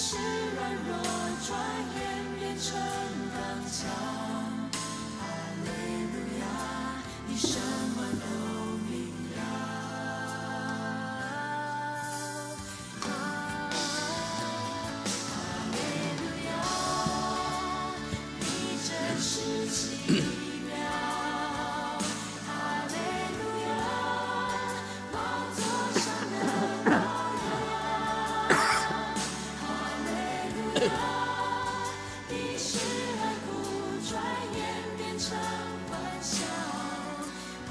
使軟弱轉眼變成剛強。哈利路亞，你什麼都明了。哈利路亞，你真是奇妙。哈利路亞，寶座上的羔羊。哈利路亞，你使哀哭轉眼變成歡笑。哈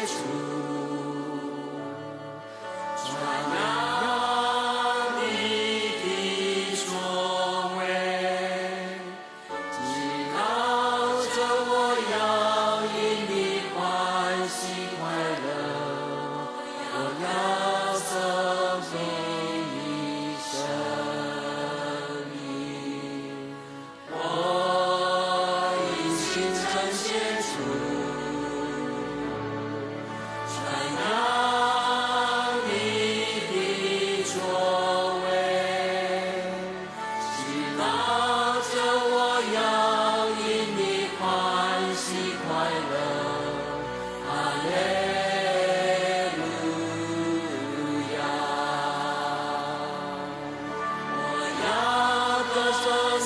主，傳揚你的作為，直到這我要因你歡喜快樂，我要頌你的聖名，我一心稱謝主，傳揚你的作為，直到這我要因你歡喜快樂，哈利路亞！我要歌頌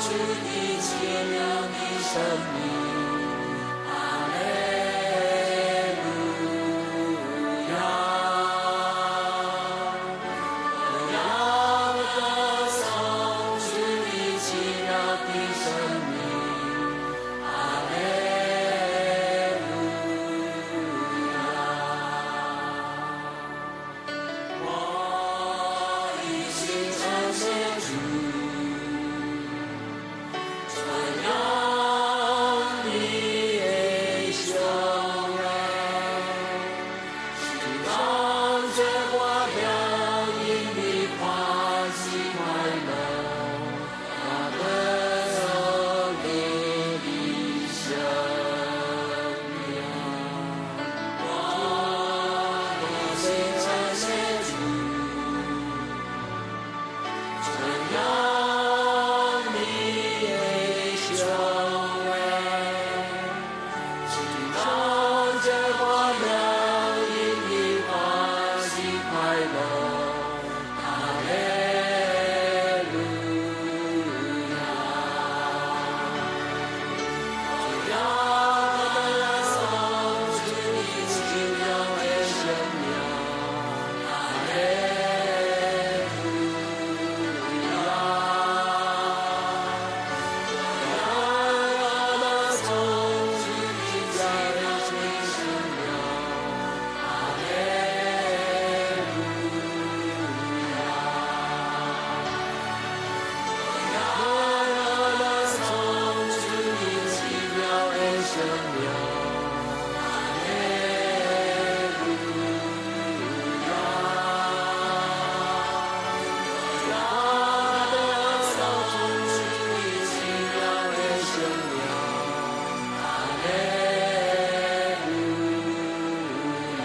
主的奇妙的生命，哈利路亞！我要歌頌主的奇妙的生命，哈利路亞！我一心稱謝主，傳揚你的修為，直到這我要因你歡喜快樂，我歌頌你的聖名。我一心稱謝主，傳揚你的修為，直到這我要因你歡喜快樂，哈利路亞！我要歌頌主的奇妙的生命，哈利路亞！我要歌頌主的奇妙的生命，哈利路亞！我要歌頌主的奇妙的生命，哈利路亞！我要歌頌主的奇妙的生命，哈利路亞！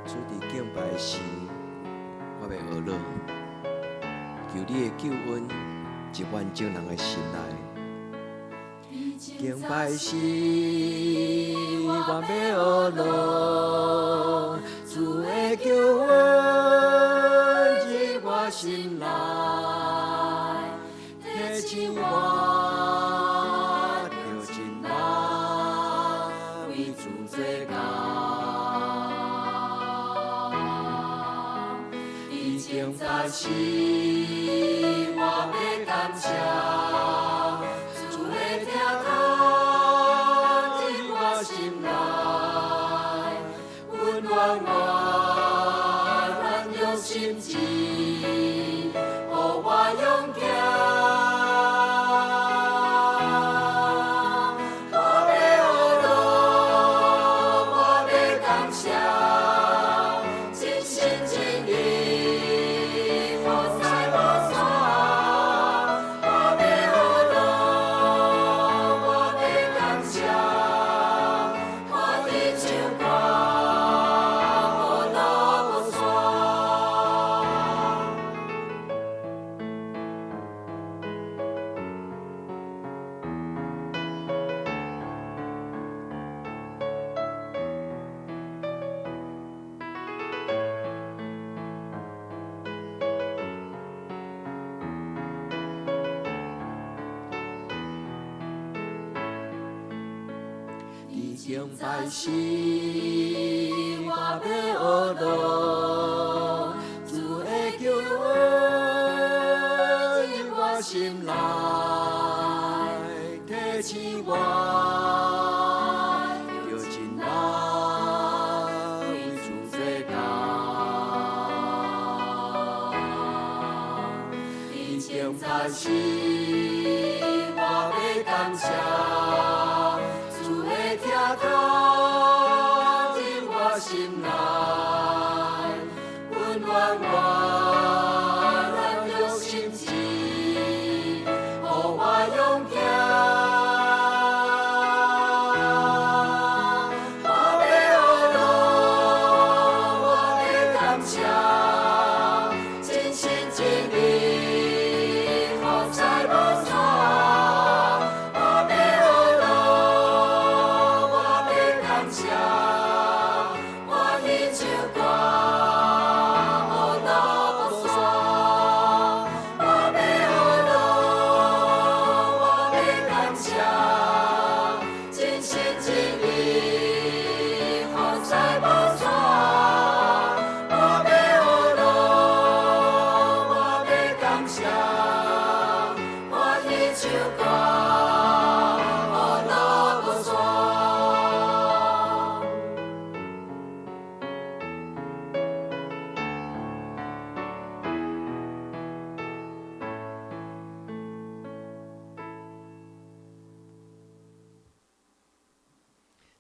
主佇敬拜時，我欲呵咾，求你的救恩入阮眾人的心內。敬拜時，我欲呵咾，主的救恩入我心內，提醒我著盡力為主做工。佇敬拜時，我欲感謝，主的疼痛入我心內，溫暖我軟弱心志，予我勇敢。我欲呵咾，我欲感謝，盡心盡意，服侍我敬拜時，我欲學路，主的救恩入我心內，提醒我，著盡力為主做工。伫敬拜時，我欲感謝。主的疼痛入我心內，溫暖我軟弱心志，予我勇行。我欲學路，我欲感謝，盡心盡意，服侍無散。我欲學路，我欲感謝，歡喜唱歌，學路無散。我欲學路，我欲感謝，盡心盡意，服侍無散。我欲學路，我欲感謝，歡喜唱歌，學路無散。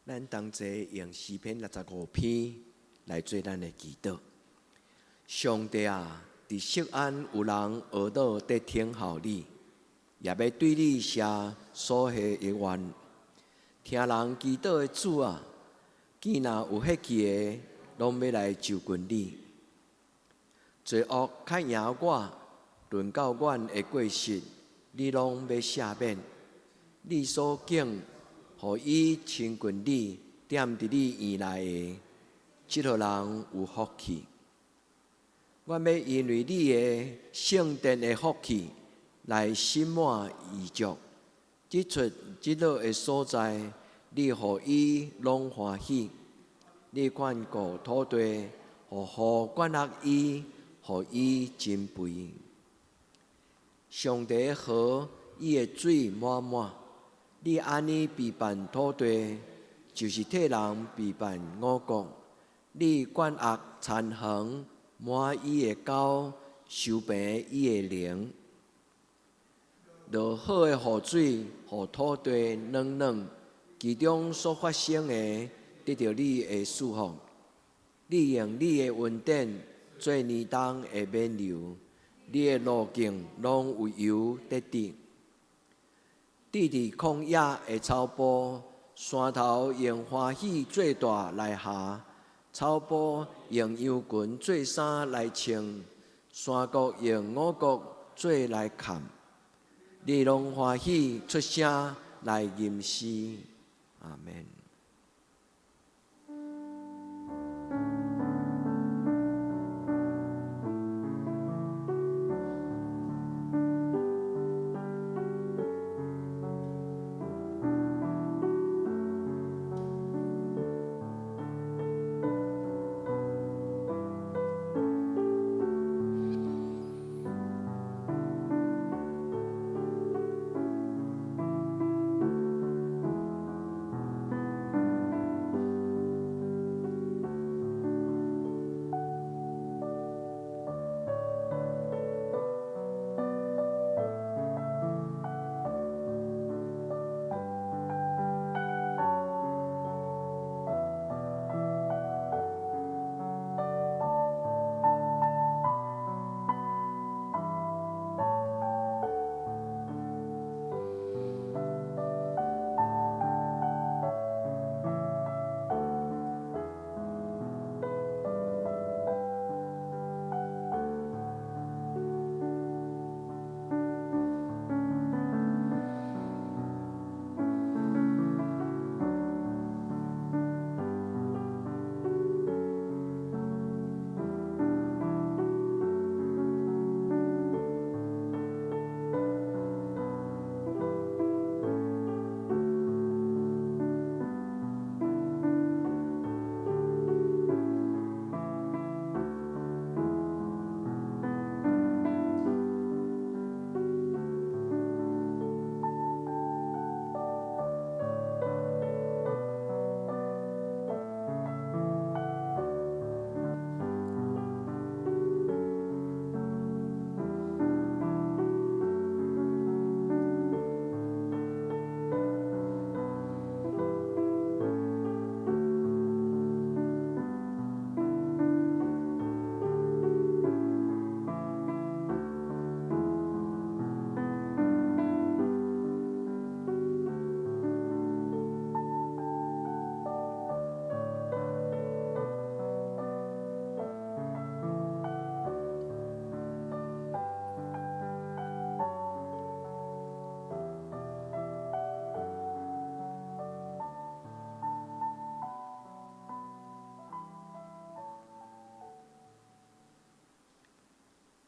咱同齊用詩篇65篇來做咱的祈禱。上帝啊，佇錫安有人呵咾佇等候你，也欲對你寫所許的願。聽人祈禱的主啊，見若有血氣的，攏欲來就近你。罪惡較贏我，論到阮的過失，你攏欲赦免。你所揀，予伊親近你，踮佇你院內的，這號人有福氣。阮欲因為你的聖殿的福氣，來心滿意足。日出日落的所在，你予伊攏歡喜。你看顧土地，予雨灌落伊，予伊真肥。上帝的河，伊的水滿滿。你按呢備辦土地，就是替人備辦五穀。你管轄田園，滿伊的溝，修平伊的陵。落好的雨水，予土地軟軟，其中所發生的，得著你的賜福。你用你的恩典做年冬的免流，你的路徑攏有油得滴。佇佇曠野的草埔，山頭用歡喜做帶來縖，草埔用羊群做衫來穿，山谷用五穀做來崁。你攏歡喜出聲來吟詩，阿們。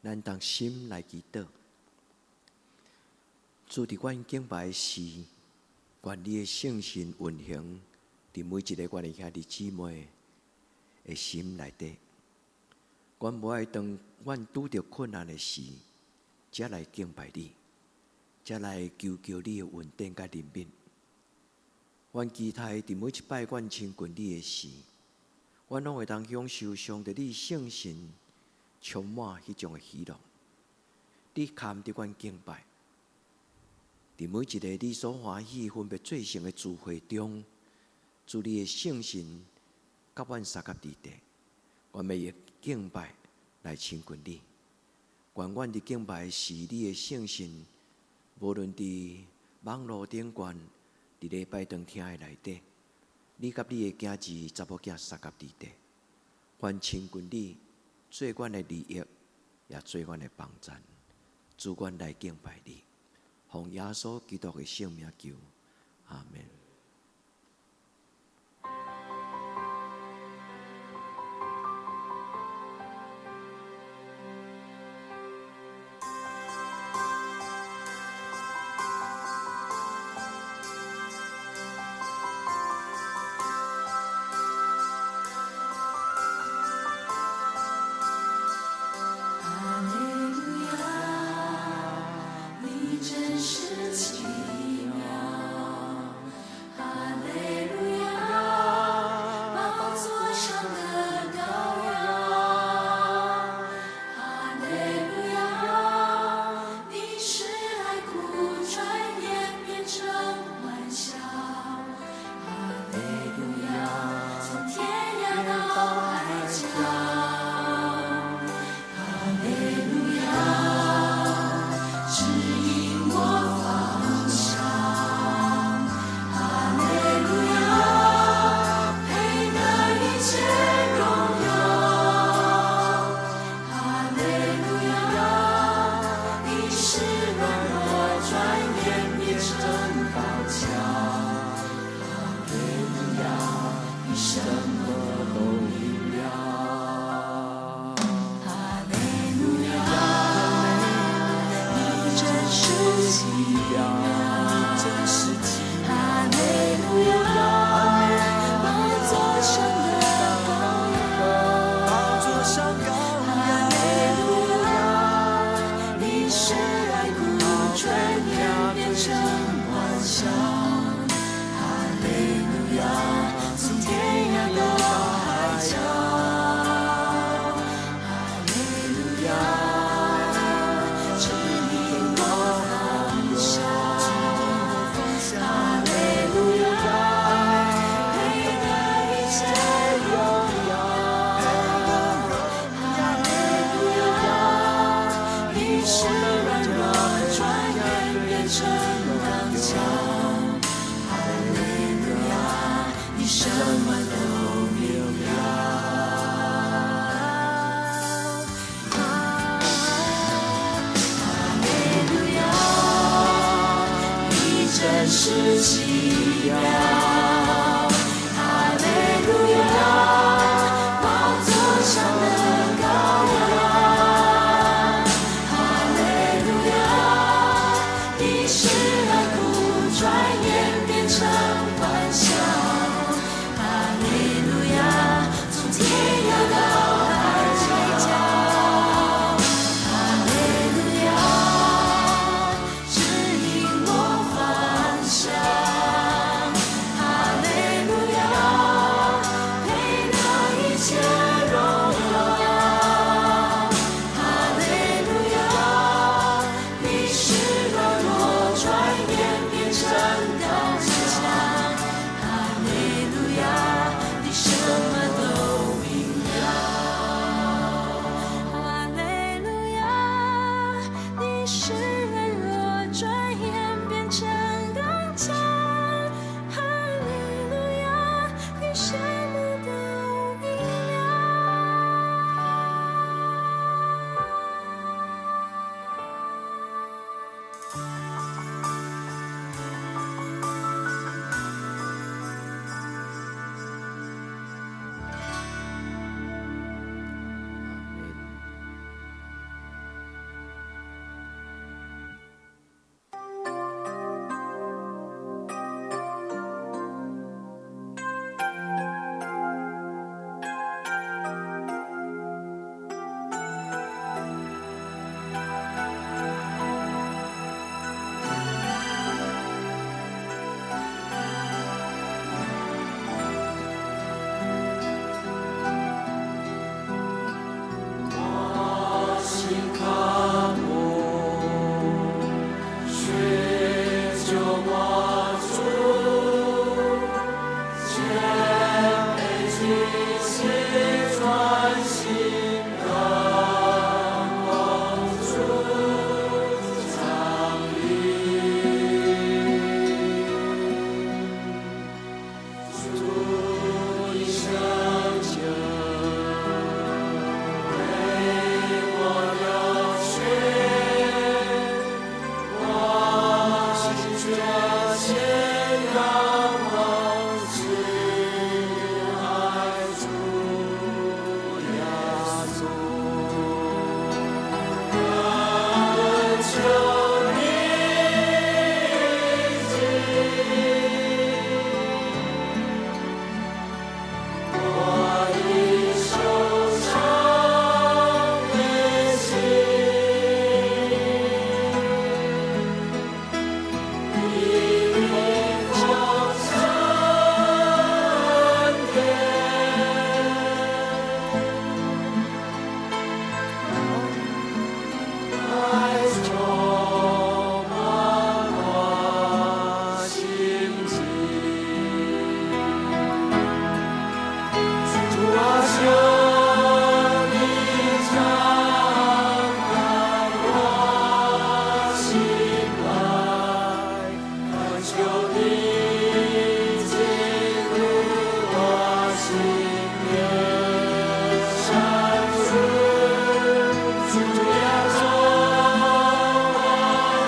咱同心來祈禱。主，佇阮敬拜時，願你的聖神運行佇每一個阮的兄弟姊妹的心內底。阮無愛當阮拄著困難的時，才來敬拜你，才來求求你的恩典佮憐憫。阮期待佇每一擺阮親近你的時，阮攏會當享受上帝你聖神充滿彼種的喜樂。你堪得阮敬拜，佇每一个你所歡喜分別做聖的聚會中，主你的聖神佮阮相佮佇底，阮欲用敬拜來親近你。願阮佇敬拜時，你的聖神無論佇網路頂懸，佇禮拜堂廳的內底，你佮你的囝兒查某囝相佮佇底，願親近你，做阮的利益，也做阮的幫贊。主，阮來敬拜你，奉耶穌基督的聖名求，阿們。哈利路亞，你真是奇妙。哈利路亞，寶座上的羔羊。哈利路亞，你使哀哭轉眼變成歡笑。哈利路亞，從天涯到海角。哈利路亞，指引我方向。哈利路亞，配得一切榮耀。哈利路亞，你使軟弱轉眼變成剛強。哈利路亞，你什麼都明了。哈利路亞，你真是奇妙，真是奇哈利路亞，寶座上的羔羊。寶座上羔哈利路亞，你使哀哭轉眼變成歡笑。哈利路亞，從天涯到海角。哈利路亞，指引我方向。哈利路亞，配得一切榮耀。哈利路亞，你使軟弱轉眼變成剛強。哈利路亞，你什麼都明了。哈利路亞，你真是奇妙。哈利路亞，寶座上的羔羊。哈利路亞，你使哀哭轉眼變成歡笑。哈利路亞，從天涯到海角。哈利路亞，指引我方向。哈求你進入我心內，上主，主耶穌，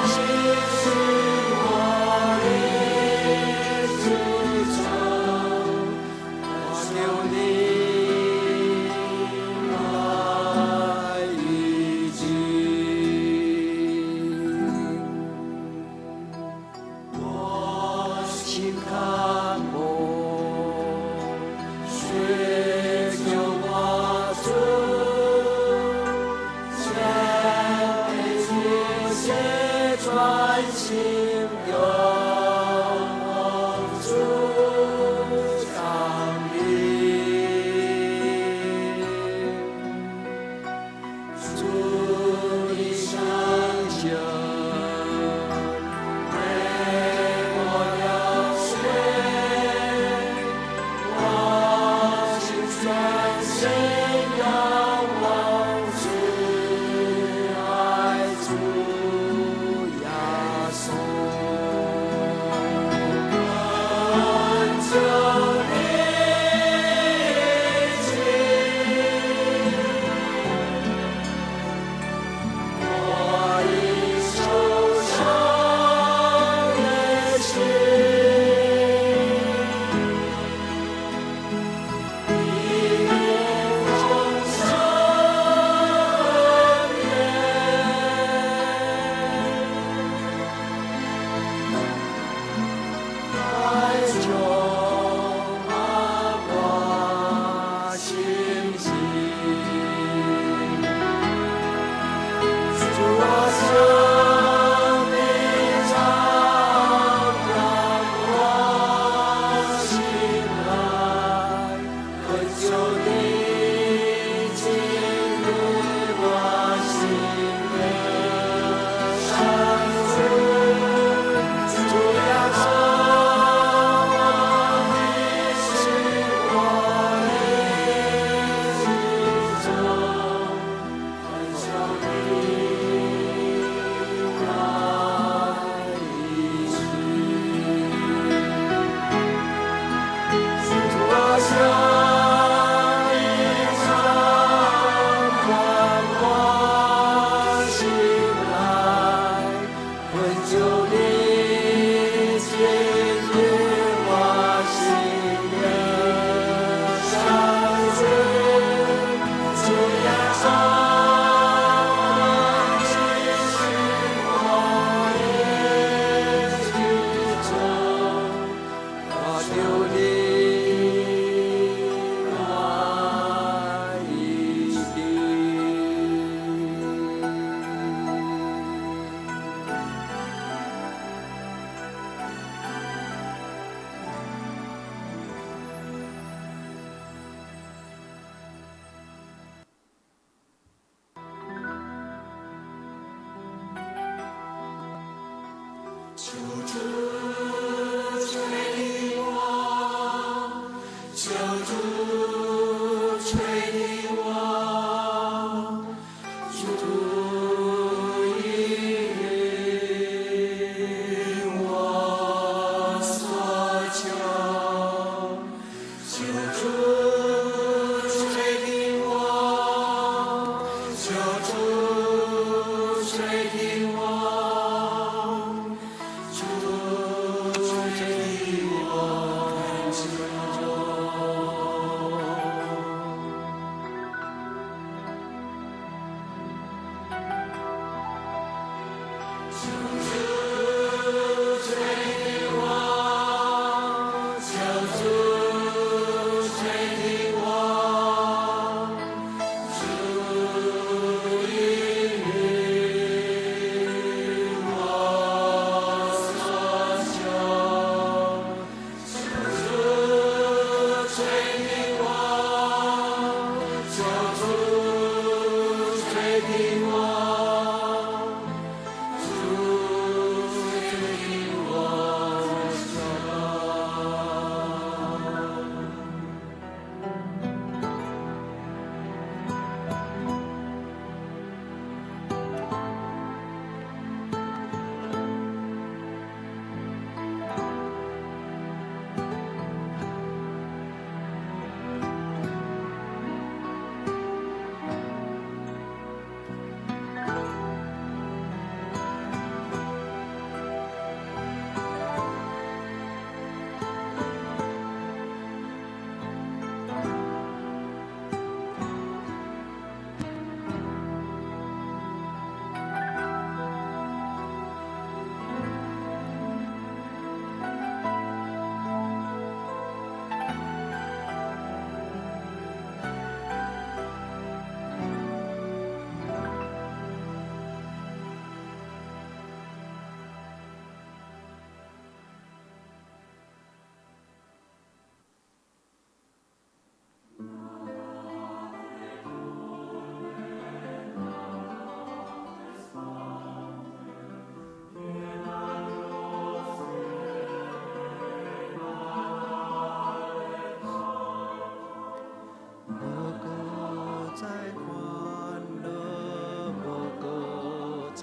你是我的主宰，我求你來醫治。我心。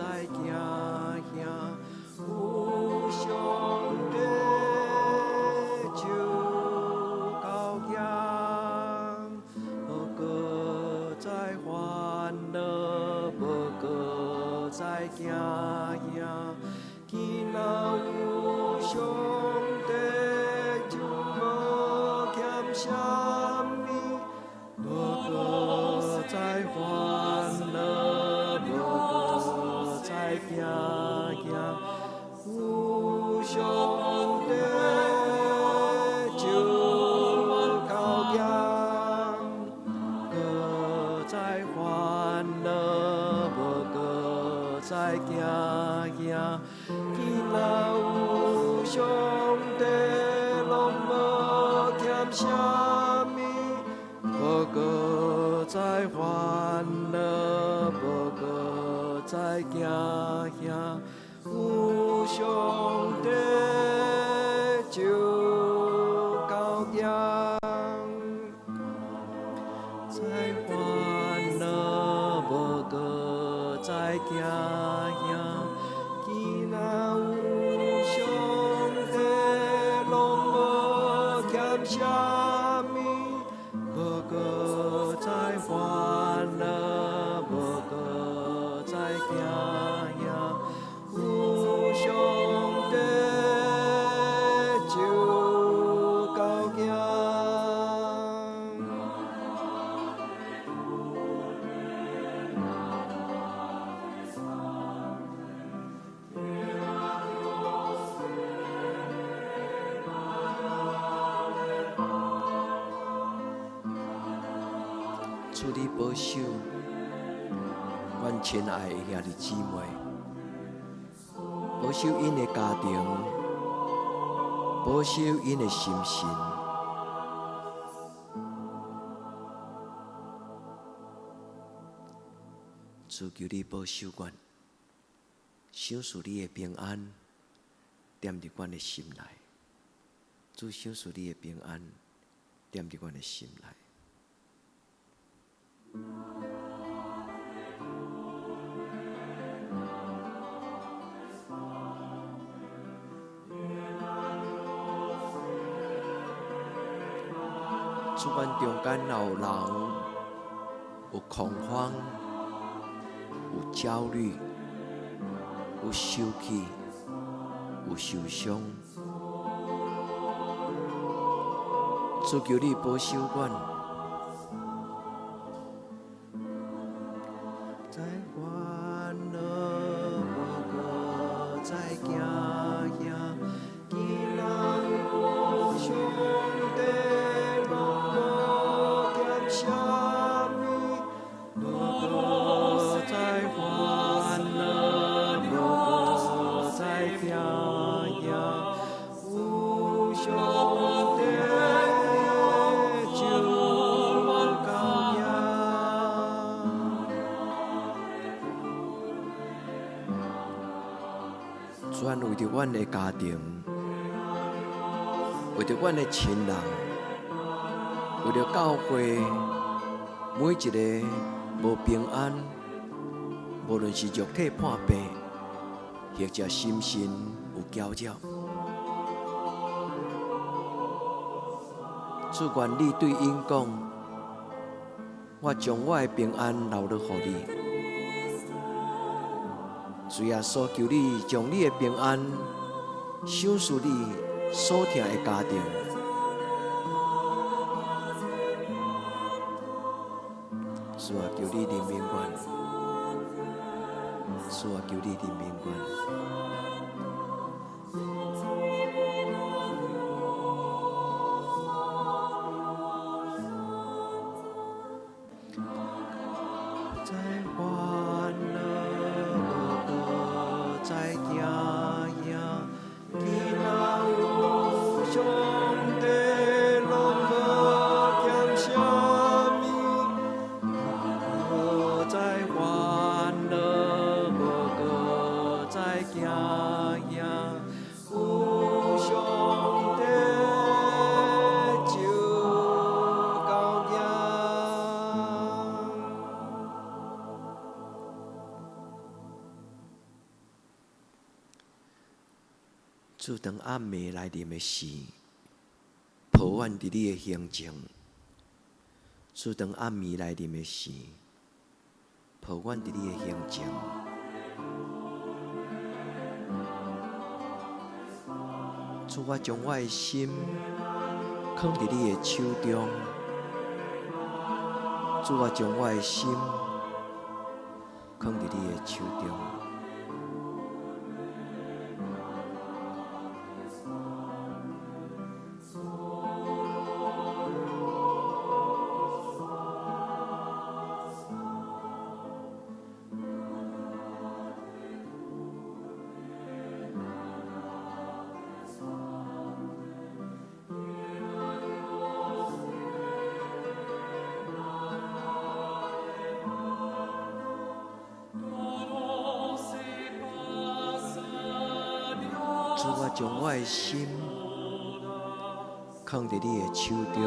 再驚嚇，有上帝就夠強，無閣再煩惱，無閣再驚嚇，囝仔有上帝就無欠啥物，無閣再煩惱，無閣再驚嚇，有上帝就夠強，閣再煩惱，無閣再驚嚇，囝仔有上帝，攏無欠啥物，無閣再煩惱，無閣再驚嚇，有上帝就夠強，再煩惱，無閣再驚嚇，囝仔有上帝，攏無欠啥物，無閣再煩惱，無閣再驚嚇，有上帝就夠強。主你保守阮親愛的兄弟姊妹，保守𪜶的家庭，保守𪜶的心神。主求你保守阮，賞賜你的平安，踮佇阮的心內。主賞賜你的平安，踮佇阮的心內。主，阮中間若有人有恐慌、有焦慮、有受氣、有受傷，主求你保守阮。再煩惱，無閣再驚嚇，囝仔有上帝，攏無欠啥物，無閣再煩惱，無閣再驚嚇，有上帝就夠強。主啊，為著阮的家庭，為著阮的親人，為著教會每一個無平安，無論是肉體破病，或者心神有攪擾，主願你對𪜶講：我將我的平安留落予你。主耶穌，求你將你的平安賞賜你所疼的家庭。主啊，求你憐憫阮。主啊，求你憐憫阮。再煩惱，無閣再驚嚇，囝仔有上帝，攏無欠啥物，無再煩惱，無閣再驚嚇，主，當暗暝來臨的時，抱阮佇你的胸前。主，當暗暝來臨的時，抱阮佇你的胸前。主，我將我的心囥佇你的手中。主，我將我的心囥佇你的手中。主，我將我的心囥佇你的手中。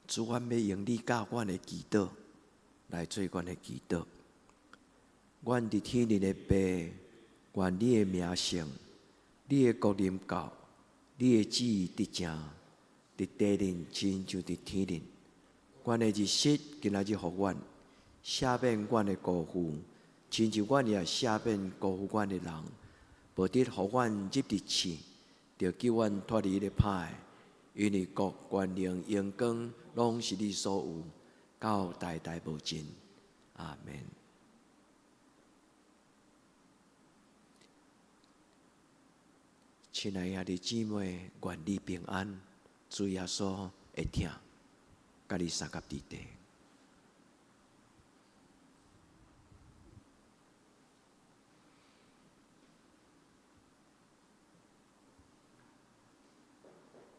主，阮欲用你教阮的祈禱來做阮的祈禱。阮佇天頂的父，願你的名聖，你的國臨到，你的旨意得成，佇地頂親像佇天頂。阮的日食今仔日予阮，赦免阮的辜負，親像阮也赦免辜負阮的人。無得予阮入佇試，著救阮脫離彼个歹的。因為國、權能、榮光，攏是你所有，到代代無盡。阿們。親愛的兄弟姊妹，願你平安，主耶穌會疼，佮你相佮佇地。